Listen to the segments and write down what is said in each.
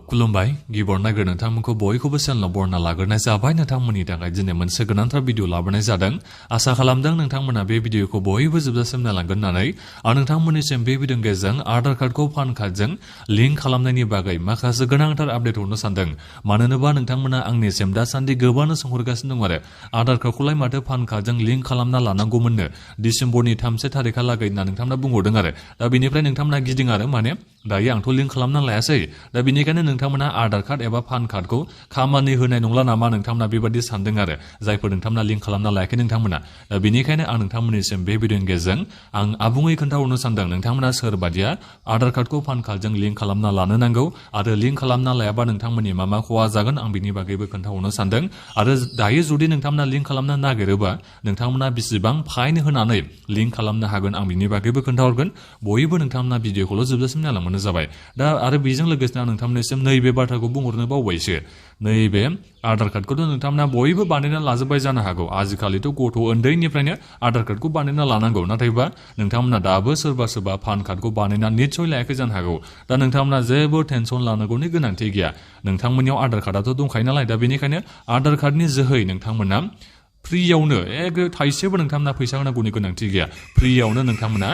खुलुमबाय गिबियाव नायग्रो नोंथांमोनखौ बयखौबो चेनेलाव बरना लाग्रोनाय जाबाय नोंथांमोननि थाखाय दिनै मोनसे गोनांथार भिडिअ लाबोनाय जादों आसा खालामदों नोंथांमोना बे भिडिअखौ बयबो जोबजासिम नायलांगोन होननानै आं नोंथांमोननिसिम बे भिडिअनि गेजेरजों आधार कार्डखौ पान कार्डजों लिंक खालामनायनि बागै माखासे गोनांथार आपडेट हरनो सानदों मानोना नोंथांमोना आंनिसिम दासान्दि गोबांनो सोंहरगासिनो दं आरो आधार कार्डखौलाय माथो पान कार्डजों लिंक खालामना लानांगौमोननो डिसेम्बरनि 3 तारिखहालागै होनना नोंथांमोना बुंहरदों आरो दा बेनिफ्राय नोंथांमोना गिदिं आरो माने दायो आंथ' लिंक खालामना लायासै दा बेनिखायनो नोंथांमोना आधार कार्ड एबा पान कार्डखौ खामानि होनाय नंला नामा नोंथांमोना बेबादि सानदों आरो जायफोर नोंथांमोना लिंक खालामना लायाखै नोंथांमोना दा बेनिखायनो आं नोंथांमोननिसिम बे भिडिअनि गेजेरजों आं आबुङै खोन्थाहरनो सानदों नोंथांमोना सोरबादिया आधार कार्डखौ पान कार्डजों लिंक खालामना लानो नांगौ आरो लिंक खालामना लायाबा नोंथांमोननि मा खहा जागोन आं बिनि बागैबो खोन्थाहरनो सानदों आरो दायो जुदि नोंथांमोना लिंक खालामनो नागिरोबा नोंथांमोना बेसेबां फाइन होनानै लिंक खालामनो हागोन आं बिनि बागैबो खोन्थाहरगोन बयबो नोंथांमोना भिडिअखौल' जोबजासिम नायलांबानो जाबाय दा आरो बेजों लोगोसे आं नोंथांमोननिसिम नैबे बाथ्राखौ बुंहरनो बावबायसो नैबे आधार कार्डखौथ' नोंथांमोना बयबो बानायना लाजोब्बाय जानो हागौ आजिखालिथ' गथ' उन्दैनिफ्रायनो आधार कार्डखौ बानायना लानांगौ नाथायबा नोंथांमोना दाबो सोरबा पान कार्डखौ बानायना निस्सय लायाखै जानो हागौ दा नोंथांमोना जेबो टेनसन लानांगौनि गोनांथि गैया नोंथांमोननियाव आधार कार्डआथ' दंखायो नालाय दा बेनिखायनो आधार कार्डनि जोहै नोंथांमोना फ्रियावनो थाइसेबो नोंथांमोना फैसा होनांगौनि गोनांथि गैया फ्रियावनो नोंथांमोना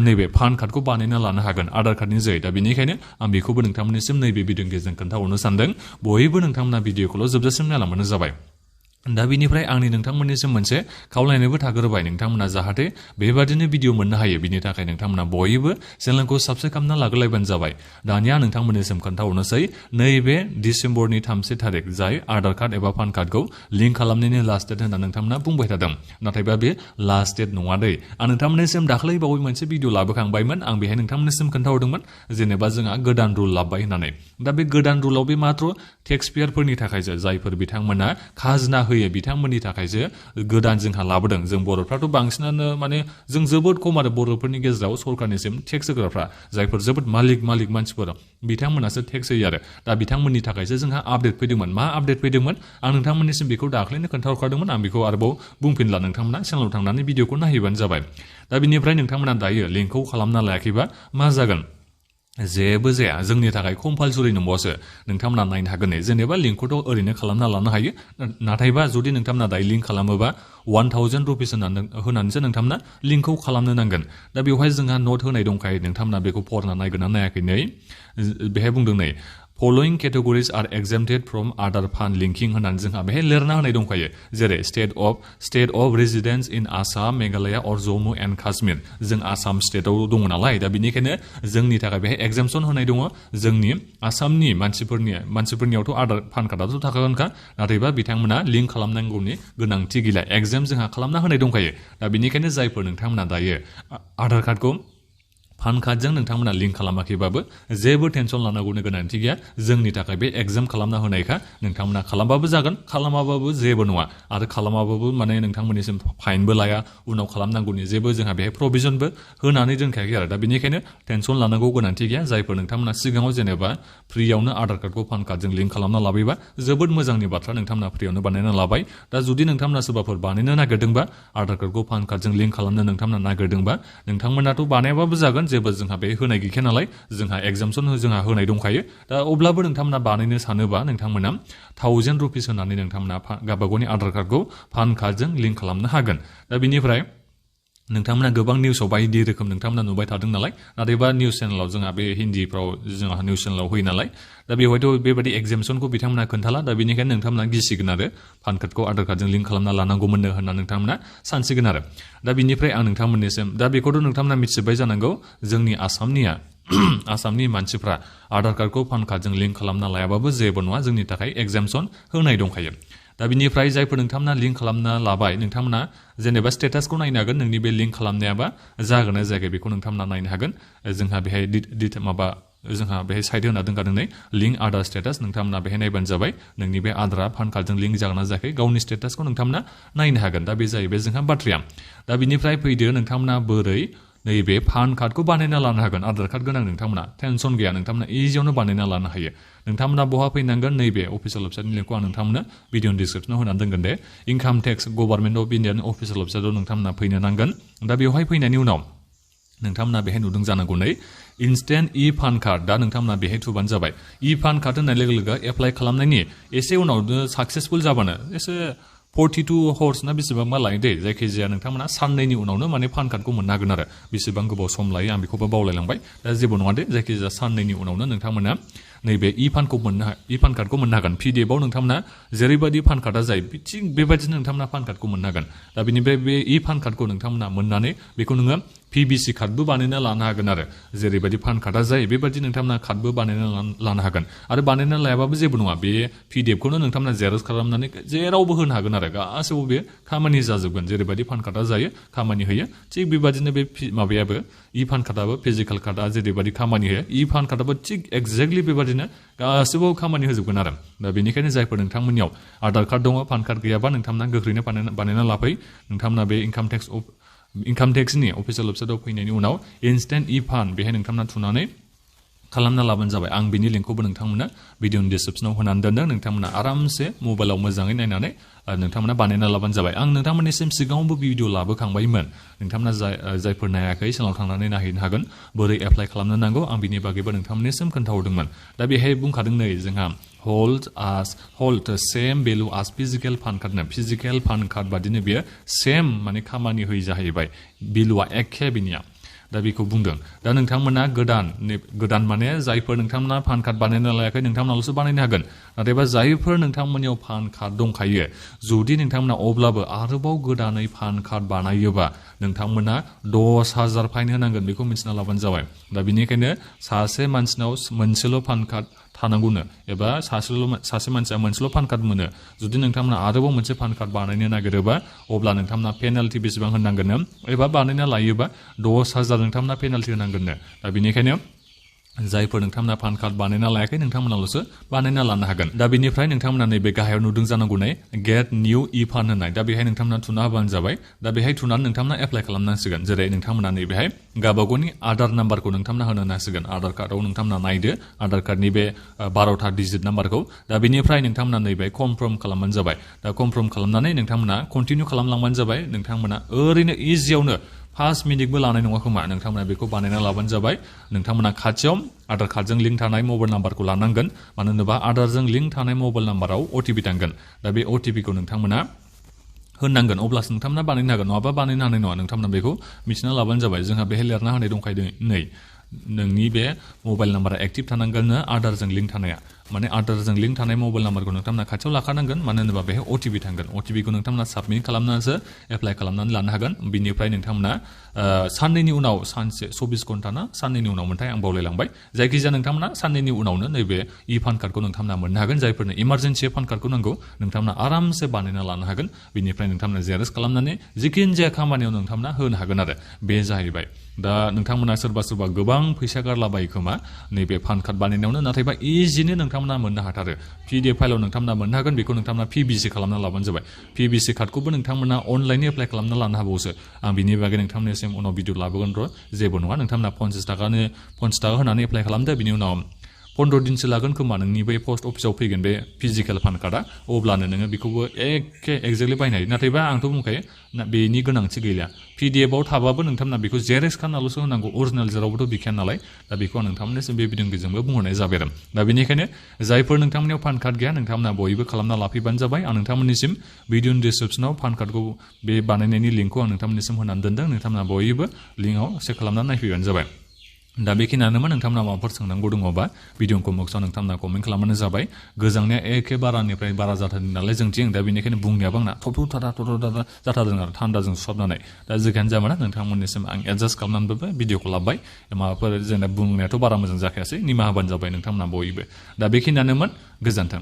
नैबे पान कार्डखौ बानायना लानो हागोन आधार कार्डनि जोहै दा बेनिखायनो आं बेखौबो नोंथांमोननिसिम नैबे भिडिअनि गेजेरजों खोन्थाहरनो सानदों बयबो नोंथांमोना भिडिअखौल' जोबजासिम नायलांबानो जाबाय दा बेनिफ्राय आंनि नोंथांमोननिसिम मोनसे खावलायनोबो थाग्रोबाय नोंथांमोना जाहाथे बेबादिनो भिडिअ मोननो हायो बिनि थाखाय नोंथांमोना बयबो चेनेलखौ साबस्क्राइब खालामना लाग्रोलायबानो जाबाय दानिया नोंथांमोननिसिम खोन्थाहरनोसै नैबे डिसेम्बरनि 3 तारिख जाय आधार कार्ड एबा पान कार्डखौ लिंक खालामनायनि लास्ट डेट होनना नोंथांमोना बुंबाय थादों नाथायबा बे लास्ट डेट नङा दै आं नोंथांमोननिसिम दाख्लै बावै मोनसे भिडिअ लाबोखांबायमोन आं बेहाय नोंथांमोननिसिम खोन्थाहरदोंमोन जेनेबा जोंहा गोदान रुल लाबबाय होननानै दा बे गोदान रुलाव बे मात्र टेक्स पेयारफोरनि थाखायसो जायफोर बिथांमोना खाजोना होयो बिथांमोननि थाखायसो गोदान जोंहा लाबोदों जों बर'फ्राथ' बांसिनानो माने जों जोबोद खम आरो बर'फोरनि गेजेराव सरकारनिसिम टेक्स होग्राफ्रा जायफोर जोबोद मालिक बिथांमोनासो टेक्स होयो आरो दा बिथांमोननि थाखायसो जोंहा आपडेट फैदोंमोन मा आपडेट फैदोंमोन आं नोंथांमोननिसिम बेखौ दाख्लैनो खोन्थाहरखादोंमोन आं बेखौ आरोबाव बुंफिनला नोंथांमोना चेनेलाव थांनानै भिडिअखौ नायहैबानो जाबाय दा बिनिफ्राय नोंथांमोना दायो लिंकखौ खालामना लायाखैबा मा जागोन जेबो जाया जोंनि थाखाय कम्पालसरि नंबावसो नोंथांमोना नायनो हागोन जेनेबा लिंकखौथ' ओरैनो खालामना लानो हायो नाथायबा जुदि नोंथांमोना दायो लिंक खालामोबा 1000 रुपिस होनानैसो नोंथांमोना लिंकखौ खालामनो नांगोन दा बेवहाय जोंहा नट होनाय दंखायो नोंथांमोना बेखौ फरायना नायगोन ना नायाखै नै बेहाय बुंदों नै Following categories are exempted from Aadhar PAN linking होननानै जोंहा बेहाय लिरना होनाय दंखायो जेरै स्टेट अफ रेजिडेन्स इन आसाम मेघालया और जम्मु एन्ड काश्मीर जों आसाम स्टेटआव दङ नालाय दा बेनिखायनो जोंनि थाखाय बेहाय एगजेम्पसन होनाय दङ जोंनि आसामनि मानसिफोरनियावथ' आधार पान कार्डआथ' थाखागोनखा नाथायबा बिथांमोना लिंक खालामनांगौनि गोनांथि गैला एगजेम जोंहा खालामना होनाय दंखायो दा बेनिखायनो जायफोर नोंथांमोना दायो आधार कार्डखौ पान कार्डजों नोंथांमोना लिंक खालामाखैबाबो जेबो टेनसन लानांगौनि गोनांथि गैया जोंनि थाखाय बे एगजाम खालामना होनायखा नोंथांमोना खालामबाबो जागोन खालामाबाबो जेबो नङा आरो खालामाबाबो माने नोंथांमोननिसिम फाइनबो लाया उनाव खालामनांगौनि जेबो जोंहा बेहाय प्रभिजनबो होनानै दोनखायाखै आरो दा बेनिखायनो टेनसन लानांगौ गोनांथि गैया जायफोर नोंथांमोना सिगाङाव जेनेबा फ्रियावनो आधार कार्डखौ पान कार्डजों लिंक खालामना लाबायबा जोबोद मोजांनि बाथ्रा नोंथांमोना फ्रियावनो बानायना लाबाय दा जुदि नोंथांमोना सोरबाफोर बानायनो नागिरदोंबा आधार कार्डखौ पान कार्डजों लिंक खालामनो नोंथांमोना नागिरदोंबा नोंथांमोनाथ' बानायाबाबो जागोन जेबो जोंहा बे होनाय गैखाया नालाय जोंहा एगजाम्पसन जोंहा होनाय दंखायो दा अब्लाबो नोंथांमोना बानायनो सानोबा नोंथांमोना 1000 रुपिस होनानै नोंथांमोना गावबागावनि आधार कार्डखौ पान कार्डजों लिंक खालामनो हागोन दा बेनिफ्राय नोंथांमोना गोबां निउसाव बायदि रोखोम नोंथांमोना नुबाय थादों नालाय नाथायबा निउस चेनेलाव जोंहा बे हिन्दीफ्राव जोंहा निउस चेनेलाव होयो नालाय दा बेवहायथ' बेबायदि एगजेम्पसनखौ बिथांमोना खोन्थाला दा बेनिखायनो नोंथांमोना गिसिगोन आरो पान कार्डखौ आधार कार्डजों लिंक खालामना लानांगौमोननो होनना नोंथांमोना सानसिगोन आरो दा बेनिफ्राय आं नोंथांमोननिसिम दा बेखौथ' नोंथांमोना मिथिजोब्बाय जानांगौ जोंनि आसामनि मानसिफ्रा आधार कार्डखौ पान कार्डजों लिंक खालामना लायाबाबो जेबो नङा जोंनि थाखाय एगजेम्पसन होनाय दंखायो दा बिनिफ्राय जायफोर नोंथांमोना लिंक खालामना लाबाय नोंथांमोना जेनेबा स्टेटासखौ नायनो हागोन नोंनि बे लिंक खालामनायाबा जागोन ना जायाखै बेखौ नोंथांमोना नायनो हागोन जोंहा बेहाय जोंहा बेहाय साइड होना दोनखादों नै लिंक आधार स्टेटास नोंथांमोना बेहाय नायबानो जाबाय नोंनि बे आधारा पान कार्डजों लिंक जागोन ना जायाखै गावनि स्टेटासखौ नोंथांमोना नायनो हागोन दा बे जाहैबाय जोंहा बाथ्राया दा बिनिफ्राय फैदो नोंथांमोना बोरै नैबे पान कार्डखौ बानायना लानो हागोन आधार कार्ड गोनां नोंथांमोना टेनसन गैया नोंथांमोना इजियावनो बानायना लानो हायो नोंथांमोना बहा फैनांगोन नैबे अफिसियेल वेबसाइटनि लिंकखौ आं नोंथांमोनो भिडिअनि डिसक्रिप्सनाव होनानै दोनगोन दे इनकाम टेक्स गभर्नमेन्ट अफ इन्डियानि अफिसियेल वेबसाइटआव नोंथांमोना फैनो नांगोन दा बेवहाय फैनायनि उनाव नोंथांमोना बेहाय नुदों जानांगौ नै इन्स्टेन्ट इ पान कार्ड दा नोंथांमोना बेहाय थुबानो जाबाय इ पान कार्ड होननाय लोगो लोगो एप्लाइ खालामनायनि एसे उनावनो साक्सेसफुल जाबानो एसे 42 हर्स ना बेसेबांबा लायो दे जायखिजाया नोंथांमोना साननैनि उनावनो माने पान कार्डखौ मोननो हागोन आरो बेसेबां गोबाव सम लायो आं बेखौबो बावलायलांबाय दा जेबो नङा दे जायखिजाया साननैनि उनावनो नोंथांमोना नैबे इ पान कार्डखौ मोननो हागोन PDF आव नोंथांमोना जेरैबायदि पान कार्डा जायो थिग बेबायदिनो नोंथांमोना पान कार्डखौ मोननो हागोन दा बेनिफ्राय बे इ पान कार्डखौ नोंथांमोना मोननानै बेखौ नोङो PVC कार्डबो बानायना लानो हागोन आरो जेरैबायदि पान कार्डा जायो बेबायदि नोंथांमोना कार्डबो बानायना लानो हागोन आरो बानायना लायाबाबो जेबो नङा बे PDF खौनो नोंथांमोना जेरक्स खालामनानै जेरावबो होनो हागोन आरो गासैबो बे खामानि जाजोबगोन जेरैबायदि पान कार्डा जायो खामानि होयो थिग बेबायदिनो बे माबायाबो इ पान कार्डआबो फिजिकेल कार्डआ जेरैबायदि खामानि होयो इ पान कार्डआबो थिग एक्जेक्टलि बेबायदिनो गासैबो खामानि होजोबगोन आरो दा बेनिखायनो जायफोर नोंथांमोननियाव आधार कार्ड दङ पान कार्ड गैयाबा नोंथांमोना गोख्रैनो बानायना लाफै नोंथांमोना बे इनकाम टेक्सनि अफिसियेल वेबसाइटआव फैनायनि उनाव इन्स्टेन्ट इ पान बेहाय नोंथांमोना थुनानै खालामना लाबानो जाबाय आं बिनि लिंकखौबो नोंथांमोना भिडिअनि डिसक्रिपसनाव होनानै दोनदों नोंथांमोना आरामसे मबाइलाव मोजाङै नायनानै नोंथांमोना बानायना लाबानो जाबाय आं नोंथांमोननिसिम सिगाङावबो भिडिअ लाबोखांबायमोन नोंथांमोना जायफोर नायाखै चेनेलाव थांनानै नायहैनो हागोन बोरै एप्लाइ खालामनो नांगौ आं बिनि बागैबो नोंथांमोननिसिम खोन्थाहरदोंमोन दा बेहाय बुंखादों नै जोंहा hold same value as physical PAN card बादिनो बियो सेम माने खामानि होयो जाहैबाय भेलुआ एखे बिनिया दा बेखौ बुंदों दा नोंथांमोना गोदान माने जायफोर नोंथांमोना पान कार्ड बानायनो लायाखै नोंथांमोनाल'सो बानायनो हागोन नाथायबा जायफोर नोंथांमोननियाव पान कार्ड दंखायो जुदि नोंथांमोना अब्लाबो आरोबाव गोदानै पान कार्ड बानायोबा नोंथांमोना 10,000 फाइन होनांगोन बेखौ मिथिना लाबानो जाबाय दा बेनिखायनो सासे मानसिनाव मोनसेल' पान कार्ड थानांगौनो एबा सासे मानसिया मोनसेल' पान कार्ड मोनो जुदि नोंथांमोना आरोबाव मोनसे पान कार्ड बानायनो नागिरोबा अब्ला नोंथांमोना पेनाल्टि बेसेबां होनांगोन एबा बानायना लायोबा 10,000 नोंथांमोना पेनाल्टि होनांगोननो दा बेनिखायनो जायफोर नोंथांमोना पान कार्ड बानायना लायाखै नोंथांमोनाल'सो बानायना लानो हागोन दा बेनिफ्राय नोंथांमोना नैबे गाहायाव नुदों जानांगौ नै गेट निउ इ पान होननाय दा बेहाय नोंथांमोना थुना होबानो जाबाय दा बेहाय थुनानै नोंथांमोना एप्लाइ खालामनांसिगोन जेरै नोंथांमोना नैबेहाय गावबागावनि आधार नाम्बारखौ नोंथांमोना होनो नांसिगोन आधार कार्डआव नोंथांमोना नायदो आधार कार्डनि बे 12था डिजिट नाम्बारखौ दा बेनिफ्राय नोंथांमोना नैबे कनफार्म खालामबानो जाबाय दा कनफार्म खालामनानै नोंथांमोना कन्टिनिउ खालामलांबानो जाबाय नोंथांमोना ओरैनो इजियावनो 5 मिनिटबो लानाय नङा खोमा नोंथांमोना बेखौ बानायना लाबानो जाबाय नोंथांमोना खाथियाव आधार कार्डजों लिंक थानाय मबाइल नाम्बारखौ लानांगोन मानो होनोबा आधारजों लिंक थानाय मबाइल नाम्बाराव OTP थांगोन दा बे OTPखौ नोंथांमोना होनांगोन अब्लासो नोंथांमोना बानायनो हागोन नङाबा बानायनो हानाय नङा नोंथांमोना बेखौ मिथिना लाबानो जाबाय जोंहा बेहाय लिरना होनाय दंखायो नै नोंनि बे मबाइल नाम्बारा एक्टिभ थानांगोन आधारजों लिंक थानाया माने आधारजों लिंक थानाय मबाइल नाम्बारखौ नोंथांमोना खाथियाव लाखानांगोन मानो होनोबा बेहाय OTP थांगोन OTPखौ नोंथांमोना साबमिट खालामनानैसो एप्लाइ खालामनानै लानो हागोन बिनिफ्राय नोंथांमोना साननैनि उनाव सानसे 24 घन्टा ना साननैनि उनाव मोनथाय आं बावलायलांबाय जायखिजाया नोंथांमोना साननैनि उनावनो नैबे इ पान कार्डखौ नोंथांमोना मोननो हागोन जायफोरनो इमारजेन्सि पान कार्डखौ नांगौ नोंथांमोना आरामसे बानायना लानो हागोन बिनिफ्राय नोंथांमोना जेरक्स खालामनानै जिखिनि जाया खामानियाव नोंथांमोना होनो हागोन आरो बे जाहैबाय दा नोंथांमोना सोरबा गोबां फैसा गारलाबायो खोमा नैबे पान कार्ड बानायनायावनो नाथायबा इजिनो नोंथांमोना मोननो हाथारो PDF फाइलाव नोंथांमोना मोननो हागोन बेखौ नोंथांमोना PVC खालामना लाबानो जाबाय PVC कार्डखौबो नोंथांमोना अनलाइन एप्लाइ खालामना लानो हाबावोसो आं बिनि बागै नोंथांमोननिसिम उनाव भिडिअ लाबोगोन र' जेबो नङा नोंथांमोना 50 थाखा होनानै एप्लाइ खालामदो बिनि उनाव 15 दिनसो लागोन खोमा नोंनि बे पस्ट अफिसाव फैगोन बे फिजिकेल पान कार्डआ अब्लानो नोङो बेखौबो एक्जेक्टलि बायनो हायो नाथायबा आंथ' बुंखायो बेनि गोनांथि गैला PDF आव थाबाबो नोंथांमोना बेखौ जेरक्स खालामनाल'सो होनांगौ अरिजिनेल जेरावबोथ' बिखाया नालाय दा बेखौ आं नोंथांमोननिसिम बे भिडिअजोंबो बुंहरनाय जाबाय आरो दा बेनिखायनो जायफोर नोंथांमोननियाव पान कार्ड गैया नोंथांमोना बयबो खालामना लाफैबानो जाबाय आं नोंथांमोननिसिम भिडिअनि डिसक्रिपसनाव पान कार्डखौ बे बानायनायनि लिंकखौ आं नोंथांमोननिसिम होनानै दोनदों नोंथांमोना बयबो लिंकआव चेक खालामनानै नायफैबानो जाबाय दा बेखिनियानोमोन नोंथांमोना माबाफोर सोंनांगौ दङबा भिडिअखौ बक्सआव नोंथांमोना कमेन्ट खालामबानो जाबाय गोजांनाया एखे बारानिफ्राय बारा जाथारदों नालाय जोंथिं दा बेनिखायनो बुंनायाबो आंना थथ' जाथारदों आरो थान्दाजों सुहाबनानै दा जेखियानो जाबाय नोंथांमोननिसिम आं एडजास्ट खालामनानैबो भिडिअखौ लाबबाय माबाफोर जेनेबा बुंनायाथ' बारा मोजां जाखायासै निमाहा होबानो जाबाय नोंथांमोना बयबो दा बेखिनियानोमोन गोजोन्थों